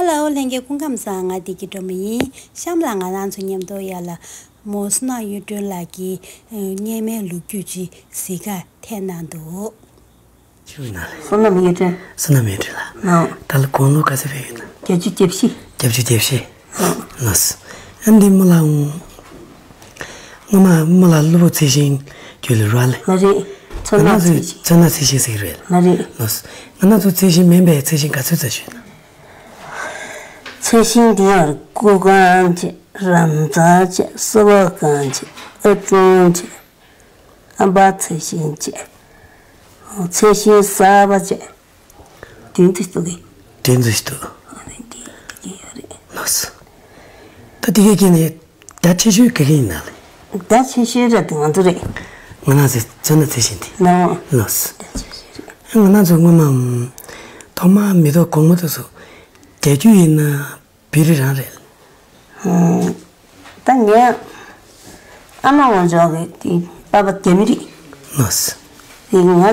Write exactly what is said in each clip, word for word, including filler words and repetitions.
ཧེ་ལོ། ལྷན་རྒྱས་སྐུ་ཁམས་བཟང་། ང་བདེ་སྐྱིད་སྒྲོལ་མ་ཡིན། གཤམ་ལ་ང་རང་ཚོ་མཉམ་དུ་ཡར་ལ་མོ་བསོད་ནམས་གཡུ་སྒྲོན་ལགས་ཀྱིས་ཨ་སྔོན་མའི་ལོ་རྒྱུས་ཅིག་གཟིགས་གར་ཐད་གནང་འདུག་ཆུ་ན་ལེ། བསོད་ནམས་གཡུ་སྒྲོན། བསོད་ནམས་གཡུ་སྒྲོན་ལགས། ནོ། ད་ལོ་དགུང་ལོ་ག་ཚོད་ཕེབས་ཡོད་ན། བརྒྱད་ཅུ་གྱ་བཞི། བརྒྱད་ཅུ་གྱ་བཞི། ལགས་སོ། ཨ་འདི་མོ་ལ་འོང་། སྔོན་མ་མོ་ལ་གློ་བུར་ཚེ་ཤིང་རྒྱུད་ལ་རོལ་ལེ། ལགས་རེད། ཚོད་ན་ཚེ་ཤིང་། ཚོད་ན་ཚེ་ཤིང་ཟེར་གྱི་རེད། ལགས་རེད། ལགས་སོ། ང་རང་ཚོ་ཚེ་ཤིང་མིན་པའི་ཚེ་ཤིང་ག་ཚོད་ཙམ་ཡོད་ན། ཚེ་ཤིང་འདི་ཡང་སྐུ་གང་བྱས། རམ་ཚ་བྱས། སོ་བ་གང་བྱས། ཨ་ཀྲུང་བྱས། ཨམ་བག་ཚེ་ཤིང་བྱས། ཚེ་ཤིང་གསར་པ་བྱས། བདུན་ཙམ་འདུག་གི། བདུན་ཙམ་འདུག་ཨ་ནི་འདི་འདི་ཡོད་རེད། ལགས་སོ། ད་འདི་གའི་ནི་ད་ཆེ་ཤོས་ག་གི་ཡིན་ན་ལེ། ད་ཆེ་ཤོས་ར་དེ་ང་ཚོ་རེད། ང་རང་ཚོའི་ཚོད་ན་ཚེ་ཤིང་དེ། ནོ། ལགས་སོ། ད་ཆེ་ཤོས་རེད། ང་རང་ཚོ་སྔོན་མ་ཐོག་མ་མེ་ཏོག་གོང་མོ་དེ་ཚོ་རྒྱ་རྒྱུད་ཡིན་ན་བོད་རིགས་རང་རེད། ད་ངའི་ཨ་མ་ངོ་ཅོག་གི་དེ་པ་ཕ་རྒྱ་མི་རེད། ལགས་སོ། དེ་ང་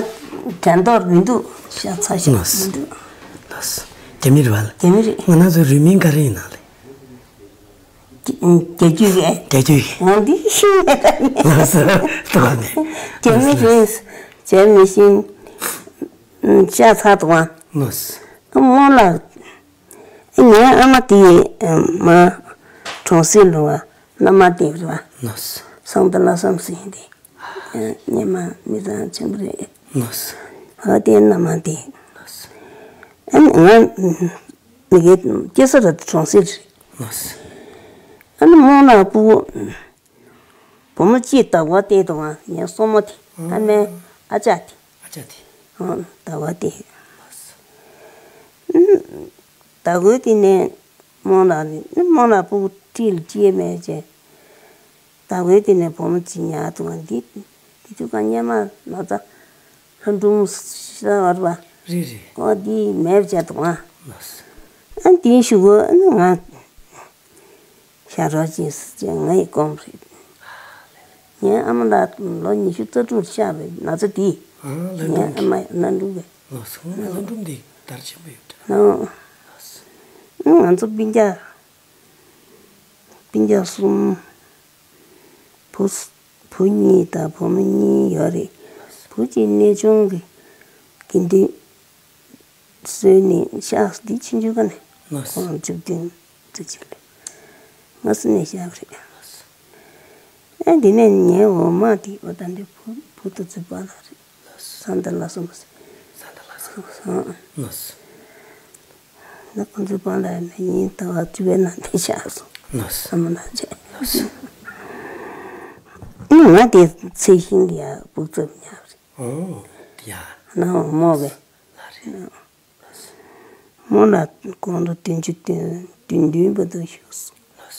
དྲན་རྟོགས་མི་འདུག་ཤ་ཚ་ཤ་ལགས་སོ། མི་འདུག་ལགས་སོ། རྒྱ་མི་རེད་པ། རྒྱ་མི་རེད། ང་རང་ཚོའི་རུས་མིང་ག་རེ་ཡིན་ན་ལེ། རྒྱ་རྒྱུད་ཀྱི། རྒྱ་རྒྱུད་ཀྱི། ང་འདི་ཤེས་མེད་ད་ནི། ལགས་སོ། ལྟོས་ནས། རྒྱ་མི་རེད། རྒྱ་མི་ཤེས། ཤ་ཚ་འདུག་ཨ། ལགས་སོ། སྔོན་ལ། ངའི་ཨ་མ་དེ་མ་གྲོང་གསེབ་ལ་བ་མནའ་མ་དེ་རེད་བ། ལགས་སོ། སངས་རྒྱས་བླ་བསམ་ཟེར་མཁན་དེ། སྔོན་མ་མི་ཚང་ཆེན་པོ་རེད། ལགས་སོ། ཨ་དེ་མནའ་མ་དེ། ལགས་སོ། ཨ་ནི་ང་མི་གེ་སྐྱེས་ས་ར་གྲོང་གསེབ་རེད། ལགས་སོ། ཨ་ནི་རྨོ་ལགས་སྤུ་གུ་བུ་མོ་གཅིག་ཟླ་བ་དེ་དང་ངའི་སྲུ་མོ་དེ། ཨ་མའི་ཨ་ཅག་དེ། ཨ་ཅག་དེ། ཨང་། ཟླ་བ་དེ། ཟླ་བའི་དེ་ནས་རྨོ་ལགས་ནི་རྨོ་ལགས་སྤུ་གུ་ཁྲིད་ལ་སྐྱེས་མེད་ཅེས། ཟླ་བའི་དེ་ནས་བུ་མོ་གཅིག་ཉར་འདུག་ཨ། འདི་འདི་དུས་ཀ་སྔོན་མ་ན་ཚ་ལྷ་འབྲུམ་ཤ་བར་བ། རེད་རེད། ཨོ་འདི་མེད་པ་བྱས་འདུག་ཨ། ལགས་སོ། ཨ་འདི་ཞུ་གོ་ཨ་ནི་ང་། ཤ་རོགས་ཅིག་ཟེར་ང་ཡི་སྐོམ་རེད། ངའི་ཨ་མ་ལགས་ལོ་ཉི་ཤུ་རྩ་དྲུག་ལ་གཤགས་པའི་ན་ཚ་དེ། ཨ་ལྷ་ངའི་འབྲུམ་ཨ་མ་ལྷ་འབྲུམ་པས། ལགས་སོ། ལྷ་འབྲུམ་དེ་དར་ཆེན་པོ་ཡོད་འདྲ། ཨ། ང་ཚོ་སྤུན་ཀྱག་སྤུན་ཀྱག་གསུམ། བུ་བུ་གཉིས་དང་བུ་མོ་གཉིས་ཡོད་རེད། བུ་གཅིག་གནས་ཆུང་གི་དགེ་འདུན་གསོལ་ནས་གཤགས། འདི་ཕྱི་འཇུག་ག་ནས། ལགས་སོ། ཁོང་བཅུ་བདུན་དུ་བྱས་ལ་ང་སུ་ནས་བཤགས་རེད། ལགས་སོ། ཨ་འདི་ནས་ངའི་འོག་མ་དེ་འོ་ད་འདི་བུ་བུ་དུ་ཚོད་པ་ལ་རེད། ལགས་སོ། ས་འདི་ལ་སོང་། ས་འདི་ལ་སོང་། ལགས་སོ། ད་ཁོང་ཚོའི་པང་ལ་ནས་ཉིན་ཟླ་བ་བཅུ་པའི་ནང་དེ་བཞག་སོང་། ལགས་སོ། ཨ་མ་ལགས་བྱས། ལགས་སོ། ཨ་ང་དེ་ཚེ་ཤིང་གི་ཡ་སྦུག་ཙམ་ཉར་རེད། ཨོ། དེ་ཡ། ནང་མོ་བས། ལགས་རེད། མོ་ལ་དགུང་ལོ་བདུན་ཅུ་དོན་བདུན་བདུན་བར་དུ་བཞུགས་སོང་། ལགས་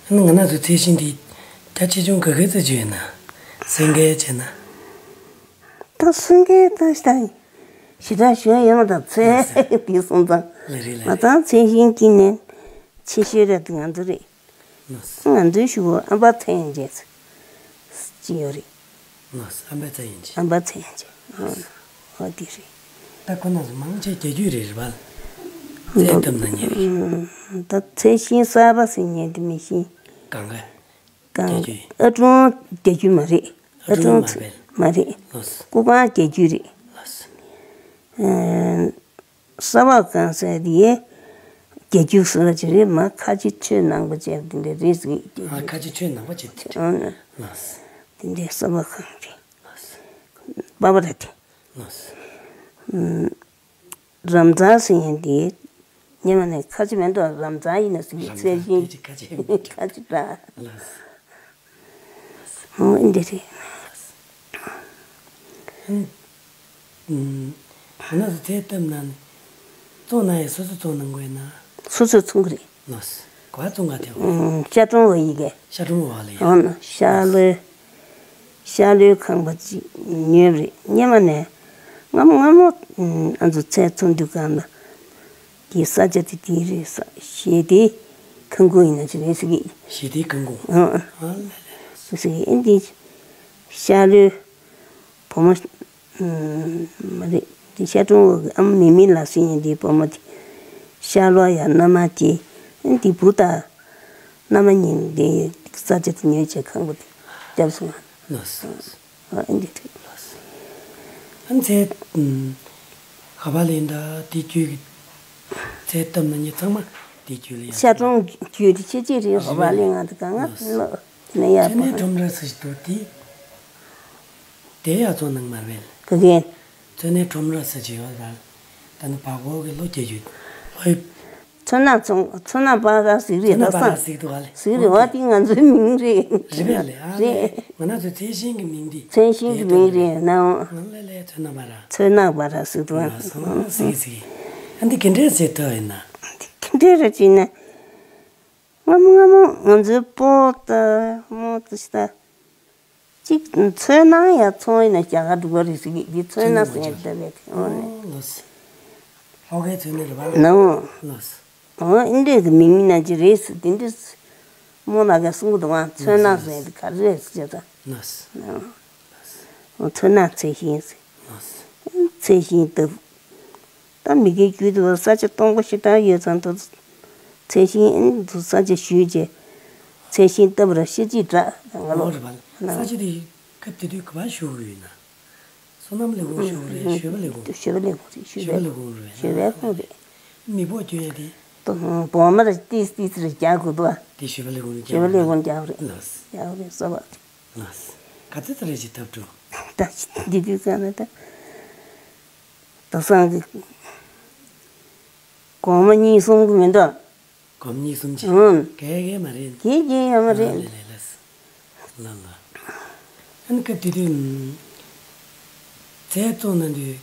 སོ། ཨ་ནི་ང་རང་ཚོའི་ཚེ་ཤིང་འདི་རྒྱ་ཆེ་ཆུང་ག་གེ་ཙམ་ཅིག་ཡོད་ན། སེང་གེ་བྱས་ན། ད་སེང་གེ་ད་ཞེ་དྲག་ཞེ་དྲག་ཞུ་ཡ་ཡོད་མ་རེད། ཚེ་འདི་སོང་ཙང་། ལགས་རེད་ལགས་རེད། ང་ཚང་ཚེ་ཤིང་སྐྱིད་ནས་ཆེ་ཤོས་རེད་ང་ཚོ་རེད། ལགས་སོ། ང་ཚོའི་གཞུག་གུ་ཨམ་བག་ཚེ་ཡན་ཆད་ཅིག་ཡོད་རེད། ལགས་སོ། ཨམ་བག་ཚེ་ཡན་ཆད། ཨམ་བག་ཚེ་ཡན་ཆད། ཨོ་དེ་རེད། ད་ཁོ་ན་ཚོ་མང་ཆེ་རྒྱ་རྒྱུད་རེད་རེད་པ། ཚེ་བཏབ་ན་ཉེ་རེད། ད་ཚེ་ཤིང་གསར་པ་ཟེར་མཁན་དེ་མི་ཤེས། གང་ག་གང་རྒྱ་རྒྱུད། ཨ་ཀྲུང་རྒྱ་རྒྱུད་མ་རེད། ཨ་ཀྲུང་མ་རེད། ལགས་སོ། སྐུ་གང་རྒྱ་རྒྱུད་རེད། ལགས་སོ། ས་བག་གང་ཟེར་དེ་རྒྱ་རྒྱུད་ཟེར་བ་ཅིག་རེད། མ་ཁ་ཆེ་ཆོས་ནང་པ་བྱས་དེ་འདྲ་རེད་ཟེར་གི། ཨ་ཁ་ཆེ་ཆོས་ནང་པ་བྱས་དེ་འདྲ། ཨ་ལགས་སོ། དེ་འདྲའི་ས་བག་གང་རེད། ལགས་སོ། པ་པ་ར་དེ། ལགས་སོ། རམ་ཚ་ཟེར་མཁན་དེ་སྔོན་མ་ནས་ཁ་ཆེ་མེད་འགྲོ། རམ་ཚ་ཡིན་ན་ཟེར་གི། རམ་ཚ་ཚེ་ཤིང་དེ་ཁ་ཆེ་མེད་འགྲོ། ཁ་ཆེ་འདྲ། ལགས་སོ། འོ་འདི་རེད། ཨ་ནི་ང་ཚོ་ཚེ་བཏབ་ན་ནི་བཙོང་ན་ཡང་སོ་སོ་བཙོང་གནང་དགོས་ན། སོ་སོ་བཙོང་གི་རེད། ལགས་སོ། ག་བ་བཙོང་ག་དེ་བ། ཤ་ཀྲུང་བ་ཡི་གེ། ཤ་ཀྲུང་བ་ལ་ཡ། འོ་ན་ཤ་ལོའི་ཤ་ལོའི་ཁང་པ་ཅིག་ཉོས་པ་རེད། སྔོན་མ་ནས་སྔ་མོ་སྔ་མོ་ང་ཚོ་ཚེ་བཙོང་དུས་སྒང་ལ། དེའི་ས་ཆ་དེ་དེའི་རེད་ས། ཞེ་དེའི་ཁང་ཁུང་ཡིན་ན་ཅི་རེད་ཟེར་གི། ཞེ་དེའི་ཁང་ཁུང་། ཨང་། ཨ་ལ་ལ། ཟེར་གི། ཨེ་འདི་ཤ་ལོའི་བུ་མོ་མ་རེད། ཤར་གྲོང་འོག་གི་ཨ་མ་མིག་མིག་ལགས་ཟེར་མཁན་དེའི་བུ་མོ་དེ། ཤར་ལོགས་ཡ་མནའ་མ་དེ། ཨ་འདི་བུ་དང་། མནའ་མ་གཉིས་དེ་ས་ཆ་དེ་ཉོས་བྱས་ཁང་པ་དེ་བརྒྱབ་སོང་ང་། ལགས་སོ། ཨ་འདི་རེད། ལགས་སོ། ཨ་ཚལ། ཧ་བ་ལེན་ད་དེ་རྒྱུད་ཀྱི་ཚལ་བཏབ་ན་ཉེ་ཚང་མ་དེ་རྒྱུད་ལ་ཡ། ཤར་གྲོང་རྒྱུད་དེ་ཤེས་ཀྱི་རེད། ཧ་བ་ལེན་ང་དེ་གང་ང་ལོ་ནས་ཡ། ཚལ་ནས་ཁྲོམ་ར་ཟེར་ཞིག་འདུག་དེ། དེ་ཡ་ཚོ་ནང་མར་བས། ག་གེ། ཚོད་ནས་ཁྲོམ་ར་ས་ཅིག་ཡོད་ར། ད་ནི་བ་གོ་གི་ལོ་རྒྱ་ཡོད། ལོ་ཡོད། ཚོད་ནག་ཚོང་ཚོད་ནག་པ་ར་ཟིག་རེད། ཚོད་ནག་པ་ར་ཟིག་འདུག་ག་ལེ། ཟིག་རེད་བ། དེ་ང་ཚོའི་མིང་རེད། རེད་པས་ལེ། ཨ་ལེ། རེད། ང་རང་ཚོའི་ཚལ་ཞིང་གི་མིང་འདི། ཚལ་ཞིང་གི་མིང་རེད་ནའོ། ང་ལེ་ལེ་ཚོད་ནག་པ་ར། ཚོད་ནག་པ་ར་ཟིག་འདུག་ག་ལེ། ཟིག་ཟིག་ཨ་འདི་ག་འདྲས་ཟེར་ཐུབ་ཡིན་ན། འདི་ག་འདྲས་ར་ཅིག་ན། སྔ་མོ་སྔ་མོ་ང་ཚོའི་སྤོ་ད་མོ་ད་ཤི་ད། གཅིག་ཚོད་ནག་ཡ་ཚོང་ཡིན་ན་རྒྱ་གར་འགྲོ་གི་རེད་ཟེར་གི། འདི་ཚོད་ནག་ཟེར་ཡ་ལྟ་བས་དེ་འོ་ནས། ལོས། ལྷོ་ཁའི་ཚོད་ནག་རེད་པ། ནའོ། ལོས། འོ་ཨིན་འདྲས་ཀྱི་མིང་ཡིན་ན་ཅི་རེད་ཟེར་དེ་འདྲས། རྨོ་ལགས་ཀྱིས་གསུང་གི་འདུག་ཨ། ཚོད་ནག་ཟེར་ཡ་དེ་ག་རེ་རེད་ཟེར་ད། ལོས། འོ་ཚོད་ནག་ཚལ་ཞིང་ཟེར། ལོས། ཚལ་ཞིང་བཏབ། ད་མི་སྒེར་རྒྱུད་དུ་ས་ཆ་སྟོང་པ་ཞེ་དྲག་ཡོད་ཙང་དུ། ཚལ་ཞིང་ཨེ་དུ་ས་ཆ་ཞུས་རྗེས། ཚལ་ཞིང་བཏབ་ར་ཤེས་ཅིག་དྲག་ང་ལོ། ཨོ་རེད་པ། ས་ཆ་དེ་སྐབས་དེ་དུས་ག་པར་བཞུགས་ཡོད་ན། སོ་ནམ་ལས་ཁུངས་བཞུགས་རེད། ཞོལ་པ་ལས་ཁུངས། ཞོལ་པ་ལས་ཁུངས་རེད། ཞོལ་པ་ལས་ཁུངས་རེད། ཞོལ་པའི་ཁུངས་རེད། མི་ཕོ་སྐྱོན་ཡ་དེ། ཏོ་བོག་མར་ཏིས་ཏིས་རེ་རྒྱག་དགོས་འདུག་ཨ། དེ་ཞོལ་པ་ལས་ཁུངས་རྒྱག་ཞོལ་པ་ལས་ཁུངས་རྒྱག་རེད། ལགས། རྒྱག་རེད་སོ་པ། ལགས། ག་ཚོད་ཙམ་རེ་ཞིག་བཏབ་འགྲོ། ད་འདི་དུས་ཙམ་ལ་ད། ད་སང་གི། གོང་མ་གཉིས་གསུམ་གི་མི་འདུག་གོང་མ་གཉིས་གསུམ་ཅིག་ཨང་། གས་གས་མ་རེད། གས་གས་ཡོད་མ་རེད། ལ་ལ་ལ་ལ། ལ་ལ། ཨ་ནི་སྐབས་དེ་དུས། ཚལ་བཙོང་ན་དུས།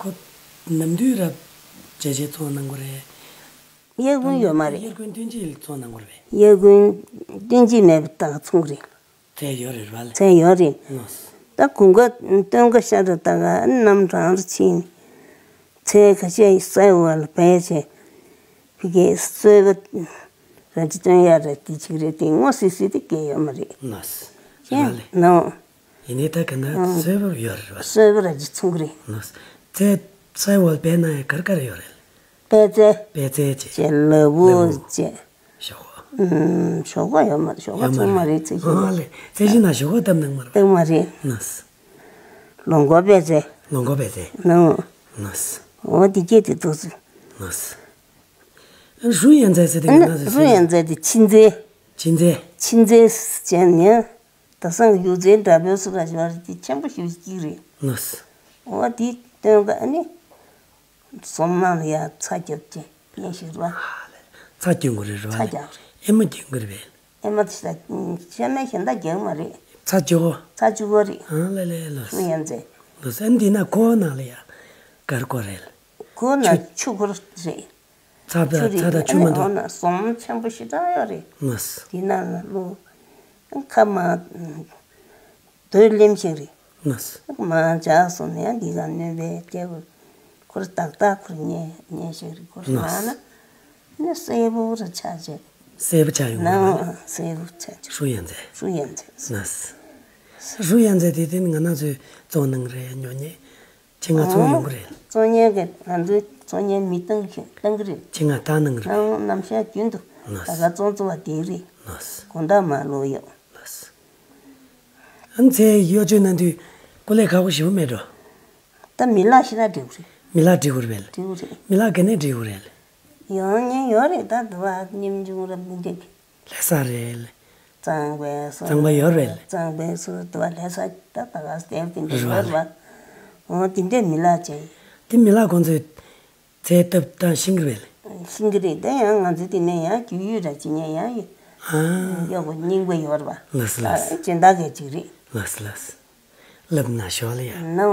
ཁོ། ནམ་དུས་རབ། བྱས་བྱས་བཙོང་གནང་གི་རེད། དབྱར་དགུན་ཡོད་མ་རེད། དབྱར་དགུན་སྟོན་དཔྱིད་ལ་བཙོང་གནང་གི་རེད། དབྱར་དགུན་སྟོན་དཔྱིད་མེད་པ་ད་ག་ཚོང་གི་རེད། ཚལ་ཡོད་རེད་པ་ལེ། ཚལ་ཡོད་རེད། ལགས། ད་དགུན་ཁ་སྟོན་ཁ་ཤར་ར་ད་ག་གནམ་གྲང་རུ་ཕྱིན། ཚལ་ཁ་ཤས་སའི་འོག་ལ་བས་བྱས། ཕ་གིའི་སོས་པ་ར་ཅི་སྟོན་ཡ་ར་དེ་ཅིག་རེད་དེ་སྔོ་སི་སི་དེ་སྐྱེས་ཡོད་མ་རེད། ལགས། ཡིན་ར་ལེ། ནོ། ཡིན་ནའི་ད་ག་ན་སོས་པ་ཡོད་རེད་པ། སོས་པ་ར་ཅི་ཚོང་གི་རེད། ལགས། ཚལ་སའི་འོག་ལ་བས་ན་ཡ་གར་གར་ཡོད་རེད། པད་ཚལ། པད་ཚལ་བྱས། བྱས་ལ་ཕུག་བྱས། ཞོག་ཁོག་ཨུམ། ཞོག་ཁོག་ཡོད་མ་རེད། ཞོག་ཁོག་ཚང་མ་རེད། ཚལ་ཞིང་། ཨ་ལེ། ཚལ་ཞིང་ནང་ཞོག་ཁོག་བཏབ་གནང་མ་རེད། བཏབ་མ་རེད། ནས། ལོ་འགོ་པད་ཚལ། ལོ་འགོ་པད་ཚལ། ནོ། ནས། འོ་དེ་སྐད་དེ་འདུག་ཟེར། ནས། ཨ་རུ་ཡན་ཚལ་ཟེར་དེ་ང་ཚོ། རུ་ཡན་ཚལ་དེ་ཕྱི་མཛེས། ཕྱི་མཛེས། ཕྱི་མཛེས་བྱས་ནས། ད་སང་གི་ཡུལ་ཚན་འདྲ་པོའི་སུ་ར་ཞོར་དེ་ཆེན་པོ་ཞིག་ཅིག་རེད། ནས། འོ་དེ་སྟོན་ཀ་ཨ་ནི། ཟོམ་ནང་ལ་ཡ་ཚྭ་རྒྱབ་ཀྱི་ཉན་ཞིག་རེད་པ། ཚྭ་སྐྱོན་དགོས་རེད་པ། ཚྭ་རྒྱག་རེད། ཨེ་མ་སྐྱོན་དགོས་རེད་པས། ཨེ་མ་དེ་ཤ་མེད་གཞན་དག་རྒྱག་མ་རེད། ཚྭ་གཅིག་པོ། ཚྭ་གཅིག་པོ་རེད། ཨང་ལེ་ལེ་ལོས། སུ་ཡན་ཚེ། ལོས་ཨ་ནི་འདི་ན་ཁོ་ནང་ལ་ཡ་གར་གོ་རེད། ཁོ་ན་ཆུ་ཁོར་རེད། ཚྭ་དང་ཆུ་རེད། ཚྭ་དང་ཆུ་མ་འདུག་འོ་ན་ཟོམ་ཆེན་པོ་ཞེ་དྲག་ཡོད་རེད། ལོས། དེ་ནང་ལ་ལོ། ཁ་མ། དོས་ལེམ་ཞིག་རེད། ལགས། མ་འཇགས་སོང་ནས་འདི་ག་གནོད་པའི་སྐྱེ་བོ། ཁོར་ཏག་ཏག་ཁོར་ཉེ་ཉེ་ཞིག་རེད། ཁོར་ལགས། ལངས་ན་ནི་སེར་པོ་རུ་ཆགས་བྱས། སེར་པོ་ཆགས་ཡོང་གི་རེད་པ། ན་སེར་པོ་ཆགས་བྱས། ཧྲུ་ཡན་ཚེ། ཧྲུ་ཡན་ཚེ། ལགས། ཧྲུ་ཡན་ཚེ་དེ་དེ་ནི་ང་རང་ཚོའི་བཙོང་གནང་རེད། ཉོ་མཁན། ཁྱེད་ང་ཚོ་ཡོང་གི་རེད། བཙོང་མཁན་གྱི་ང་ཚོའི་བཙོང་མཁན་མི་བཏང་གི་བཏང་གི་རེད། ཁྱེད་ང་བཏང་གནང་གི་རེད། ནང་ནམ་ཞག་རྒྱུན་དུ་ལགས། ད་ག་བཙོང་བཙོང་བ་དེ་རེད། ལགས། དགོང་དག་མ་ལོག་ཡོང་། ལགས། ཨ་ནི་ཚལ་གཡོ་སྤྱོད་གནང་དུས་སྐུ་ལས་ཁག་པོ་ཞེ་པོ་མེད་འགྲོ། ད་མི་ལག་ཞེ་དྲག་སྒྲིག་དགོས་རེད། མི་ལག་སྒྲིག་དགོས་རེད་པས། སྒྲིག་དགོས་རེད། མི་ལག་ག་ནས་སྒྲིག་དགོས་རེད། ཡོང་མཁན་ཡོད་རེད། ད་དུ་བ་ཉིན་ཆུང་རབ་མི་འདུག་ལྷ་ས་རེད། གཙང་པའི་སོ། གཙང་པ་ཡོད་རེད། གཙང་པའི་སོ་དུ་བ་ལྷ་ས་ད་ད་ག་སྟེར་དེ་འདྲ་ཡོད་རེད་པ། འོ་དེ་འདྲའི་མི་ལག་བྱས། དེ་མི་ལག་ཁོང་ཚོས། ཚལ་བཏབ་སྟངས་ཤེས་ཀྱི་རེད། ཤེས་ཀྱི་རེད། ད་ཡང་ང་ཚོ་དེ་ནས་ཡང་རྒྱུས་ཡོད་ར་ཅི་ཉན་ཡང་ཡོད། ཨ། ཡག་པོ་རྙིང་པ་ཡོད་རེད་པ། ལགས་སོ་ལགས་སོ། ད་སྦྱིན་བདག་གི་ཅིག་རེད། ལགས་སོ་ལགས་སོ། ལབ་ན་ཞོག་ལ་ཡ། ནོ།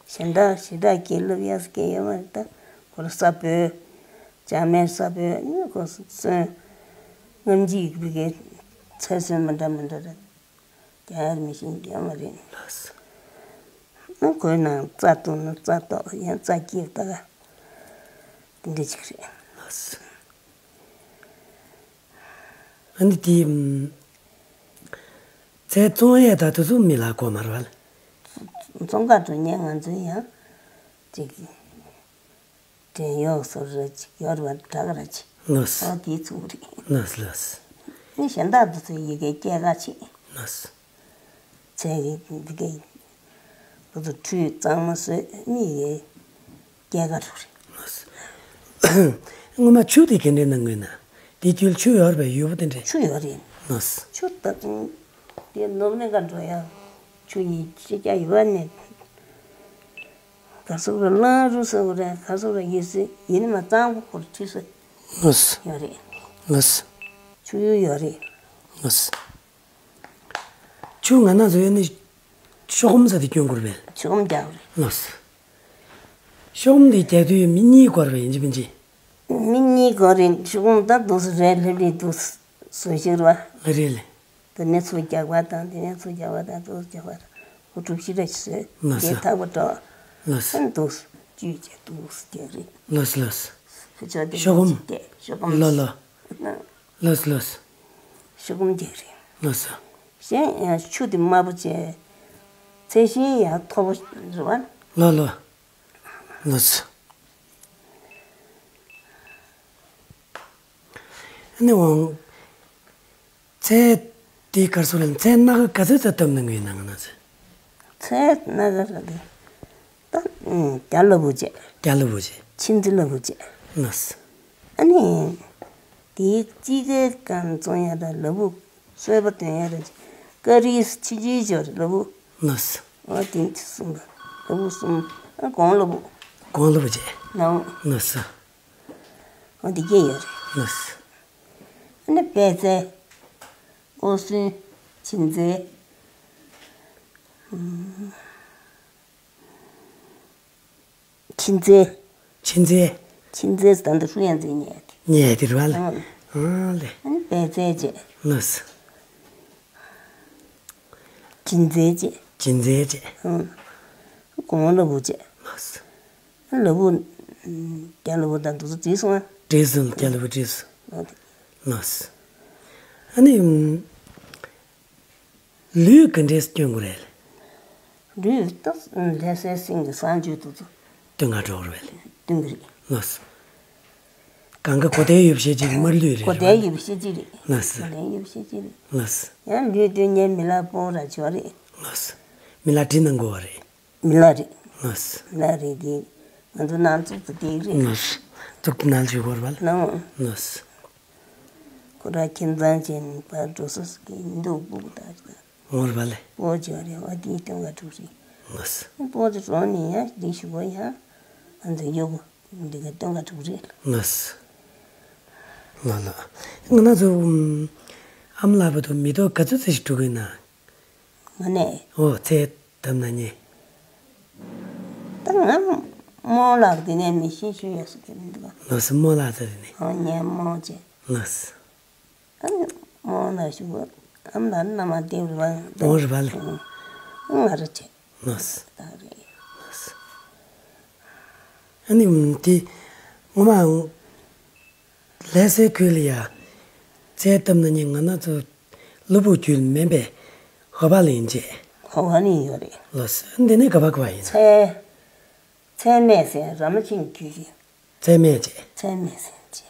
སྦྱིན་བདག་ཞེ་དྲག་གི་ལབ་ཡ་ཟེར་མཁན་ཡོད་མ་རེད། ད་ཁོ་ར་ས་བོན། ལྕང་མའི་ས་བོན་ནི་ཁོ་སོན། རྔམ་བརྗིད་ཀྱི་ཚལ་སོན་མི་འདྲ་མི་འདྲ་རེད། རྒྱ་ཡར་མི་ཤེས་རྒྱ་མ་རེད། ལགས་སོ། ཨ་ཁོའི་ནང་རྩྭ་བཏུང་ན་རྩྭ་ཏོག་ཡང་རྩྭ་སྐྱེས་ད་ག་དེ་འདྲ་ཅིག་རེད། ལགས་སོ། ཨ་ནི་དེ་ཚལ་བཙོང་ཡས་ད་དུ་སུ་མི་ལ་གོ་མ་རེད་པ། བཙོང་ག་འགྲོ་ཉན་ང་ཚོའི་ཡང་ ཅིག་བྲན་གཡོག་སོགས་ར་ཅིག་ཡོད་རེད་བ། དྲག་ར་ཅིག་ལགས་སོ། ཨོ་དེའི་ཚུགས་རེད། ལགས་སོ་ལགས་སོ། ནི་གཞན་དག་འདི་ཚོ་ཡི་གེ་སྐྱེལ་ག་ཆེ། ལགས་སོ། ཚེ་གི་འདི་གའི་བུ་ཚོ་ཁྲུས་གཙང་མ་བཟོས་ནི་ཡི་གེ་སྐྱེལ་ག་འགྲོ་རེད། ལགས་སོ། སྔོན་མ་ཆུ་དེ་ག་འདྲས་གནང་དགོས་ན། དེ་དུས་ཆུ་ཡོད་རེད་པས། ཡོད་པ་དེ་འདྲས། ཆུ་ཡོད་རེད། ལགས་སོ། ཆུ་ད་དུང་དེ་ནོར་མེད་ག་འགྲོ་ཡ། ཆུ་ཡི་ཤེས་རྒྱ་ཡོད་ནས། ག་སོག་ར་གླང་རུ་སོག་ར་ག་སོག་ར་ཡོད་སྲིད། ཡིན་ནི་མ་གཙང་པོ་ཁོར་ཁྲི་སོ་ལགས་སོ། ཡོད་རེད། ལགས་སོ། ཆུ་ཡུར་ཡོད་རེད། ལགས་སོ། ཆུ་ང་ན་བཟོ་ཡོད་ནི་ཤོག་སྒོམ་ས་དེ་སྐྱོན་དགོས་རེད་པས། ཤོག་སྒོམ་རྒྱག་རེད། ལགས་སོ། ཤོག་སྒོམ་དེ་རྒྱག་དུས་མི་གཉིས་དགོས་རེད་པས། ཡིན་གཅིག་མིན་གཅིག་མི་གཉིས་དགོས་རེད། ཤོག་སྒོམ་ད་འདུག་སེ་རེད། ལྷེབ་ལྷེབ་འདུག་སེ་བཟོ་ཤེས་རེད་པ། ལགས་རེད་ལགས། དེ་ནས་ཚུར་རྒྱག་པ་དང་། དེ་ནས་ཚུར་རྒྱག་པ་དང་། ཚུར་རྒྱག་པ་དང་། ཁོ་གྲུ་བཞི་རེ་བཟོས། ལགས་སོ། དེ་ཐག་པ་འགྲོ། ལགས་སོ། ཨ་འདུག་སེ་བཅུད་བྱས་འདུག་སེ་རྒྱག་རེད། ལགས་སོ་ལགས་སོ། ཁོ་ཚོ་དེ་ཤོག་སྒོམ། ནས་བྱས་ཏེ་ཤོག་སྒོམ། ལགས་ལགས། ལགས་སོ་ལགས་སོ། ཤོག་སྒོམ་རྒྱག་རེད། ལགས་སོ། གཞན་ཡང་ཆུ་དེ་དམར་པོ་བྱས། ཚལ་ཞིང་ཡང་མཐོ་པོ་རེད་པ། ལགས་ལགས། ལགས་སོ། ཨ་ནི་འོང་། ཚལ་དེ་གར་སོང་ལ་ཚལ་སྣ་ཁ་ག་ཚོད་ཙམ་བཏབ་ན་ངོས་ནང་ན་ཚོད། ཚལ་སྣ་ཁ་ར་དེ་ད་རྒྱ་སླ་པོ་བྱས། རྒྱ་སླ་པོ་བྱས། ཆུ་འཛིན་སླ་པོ་བྱས། ལགས་སོ། ཨ་ནི་དེའི་དཔྱིད་ཀའི་སྐམ་བཙོང་ཡ་ར་ལ་ཕུག་གསོལ་པ་འདོན་ཡ་ར་ཀ་རིས་ཆུ་ཆུའི་སྦྱོར་ལ་ཕུག་ལགས་སོ། ཨ་དེ་གསུམ་པ་ལ་ཕུག་གསུམ། ཨ་གོང་ལ་ཕུག་གོང་ལ་ཕུག་བྱས། ནང་། ལགས་སོ། ཨ་དེ་སྐྱེ་ཡོད་རེད། ལགས་སོ། ཨ་ནི་པད་ཚལ། ཨོ་སུན། ཆུ་འཛིན། ཆུ་འཛིན། ཆུ་འཛིན། ཆུ་འཛིན་ཟེར་ད་འདི་ཧྲུ་ཡང་འཛིན་ཉལ་ཏེ། ཉལ་ཏེ་རེད་པ་ལགས། ཨང་། ཨང་ལགས། ཨ་ནི་པད་ཚལ་བྱས། ལགས་སོ། ཆུ་འཛིན་བྱས། ཆུ་འཛིན་བྱས། ཨང་། གོང་ལ་ཕུག་བྱས། ལགས་སོ། ལ་ཕུག་རྒྱ་སླ་པོ་དང་འདུག་སེ་བྲིས་སོང་ཨ། བྲིས་སོང་། རྒྱ་སླ་པོ་བྲིས་སོང་། ཨ་དེ། ལགས་སོ། ཨ་ནི། ལུད་ག་འདྲས་སྐྱོན་དགོས་རེད། ལུད་ད་ལྷ་སའི་སེང་གེ་བཟང་སྤྱོད་དེ་ཚོ། སྟོན་ག་འགྲོ་དགོས་རེད། སྟོན་གི་རེད། ལགས་སོ། གང་ག་གོ་དེ་ཡོད་ཤེས་ཅིག་དམར་ལུད་རེད། གོ་དེ་ཡོད་ཤེས་ཅིག་རེད། ལགས་སོ། གོ་དེ་ཡོད་ཤེས་ཅིག་རེད། ལགས་སོ། ཡང་ལུད་སྟོན་མཁན་མི་ལ་སྤོ་ར་ཆོག་རེད། ལགས་སོ། མི་ལ་བྲིས་གནང་དགོས་པ་རེད། མི་ལ་རེད། ལགས་སོ། མི་ལ་རེད་དེ། ང་ཚོ་ནང་བཙུགས་ཏེ་དེ་རེད། ལགས་སོ། བཙུགས་ཏེ་ནང་བཅུག་དགོས་རེད་པ་ལགས། ནང་། ལགས་སོ། ཁོ་ར་ཁྱིམ་ཚང་ཅན་པ་འགྲོ་ས་སུ་གི་འདུག་སྤུ་གུ་དག་ཅིག་དང་། འོང་རེད་པ་ལགས། སྤོ་ཅོག་རེད་པ། དེའི་སྟོན་ག་འགྲོ་རེད། ལགས་སོ། སྤོ་ཅོག་རོགས་ནས་ཡང་འདི་ཞུ་གོ་ཡ། ང་ཚོ་ཡོད་གོ། འདི་ག་སྟོན་ག་འགྲོ་རེད། ལགས་སོ། ལགས་ལགས། ང་ཚོ་ཨམ་ལགས་པ་དུ་མི་ཐོག་ག་ཚོད་ཙམ་ཞིག་འགྲོ་གི་ན། ང་ནས། ཨོ་ཚལ་བཏབ་ན་ཉེ། ད་ང་རྨོ་ལགས་དེ་ནས་མི་ཤེས་ཤེས་ཡོད་ས་དེ་མི་འདུག་ག་ལགས་སོ། རྨོ་ལགས་ཚོ་དེ་ནས། ཨོ་ངའི་རྨོ་བྱས། ལགས་སོ། ཨ་ནི་རྨོ་ལགས་ཞུ་གོ། ཨམ་ལགས་མནའ་མ་སྟེར་བ་འོང་རེད་པ་ལགས། ང་ར་བྱས། ལགས་སོ། ད་རེད། ལགས་སོ། ཨ་ནི་དེ་ངོ་མ་ལྷ་སའི་ཁུལ་ལ་ཡ་ཚལ་བཏབ་ན་ཉེ་ང་ན་ཚོ་ལ་ཕུག་རྒྱུད་མིན་པས་ཧོ་པ་ལ་ཡིན་བྱས། ཧོ་པ་ལ་ཡིན་ཡོད་རེད། ལགས་སོ། འདི་ནས་ག་པར་ག་པར་ཡིན། ཚལ། ཚལ་སྨད་ཟེར་ར་མ་ཆེན་རྒྱུད་ཀྱི། ཚལ་སྨད་བྱས། ཚལ་སྨད་ཟེར་བྱས།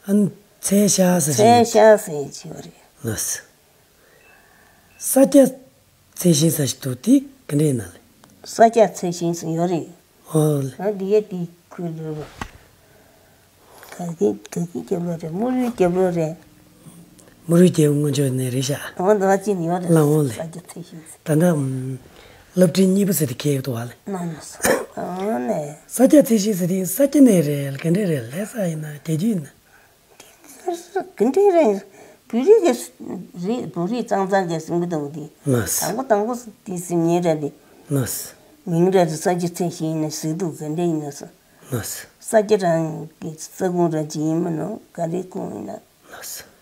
ཨ་ནི་ཚལ་ཤར་ཟེར་ཚལ་བྱས། ཤར་ཟེར་བྱས་ཡོད་རེད། ལགས་སོ། ས་སྐྱ་ཚལ་ཞིང་ས་ཞིག་འདུག་དེ་ག་འདྲས་ཡིན་ན་ལགས། ས་སྐྱ་ཚལ་ཞིང་ཟེར་ཡོད་རེད། ཨོ་ལེ། ང་འདི་ཡ་དེ་ཁུལ་རེད་པ། ག་གི་ག་གི་རྒྱབ་ལོགས་རེད། མུ་རུའི་རྒྱབ་ལོགས་རེད། མུ་རུའི་རྒྱལ་པོ་སྔོན་ཆད་ནས་རེད་ཤག་ལགས་འོང་། ད་ཅི་ཡོད་རེད། ལགས་འོང་ལེ། ས་སྐྱ་ཚལ་ཞིང་ཟེར། ད་ལྟ་ཨམ། སློབ་གྲྭའི་གཉིས་པ་ཟེར་དེ་ཁེལ་འདུག་བ་ལེ། ནང་ནས་སོ། ཨོ་ལེ། ས་སྐྱ་ཚལ་ཞིང་ཟེར་དེ་ས་སྐྱ་ནས་རེད། ག་འདྲས་རེད། ལྷ་ས་ཡིན་ན། རྒྱ་རྒྱུད་ཡིན་ན། དེ་ག་འདྲས་རེད། བོད་རིགས་ཀྱི་རིགས། བོད་རིགས་གཙང་གཙང་གི་གསུང་གི་འདུག་དེ། ལགས་སོ། དང་པོ་དང་པོ་དེ་སེམས་ཉེ་ར་དེ། ལགས་སོ། མིང་ར་དེ་ས་སྐྱ་ཚལ་ཞིང་ཡིན་ན་ཟེར་འདུག་ག་འདྲས་ཡིན་ན་སོ། ལགས་སོ། ས་སྐྱ་རང་གི་ས་ཁོངས་ར་ཅིག་ཡིན་མིན་ནོ། ག་རེ་ཁོངས་ཡིན་ན། ལགས་སོ།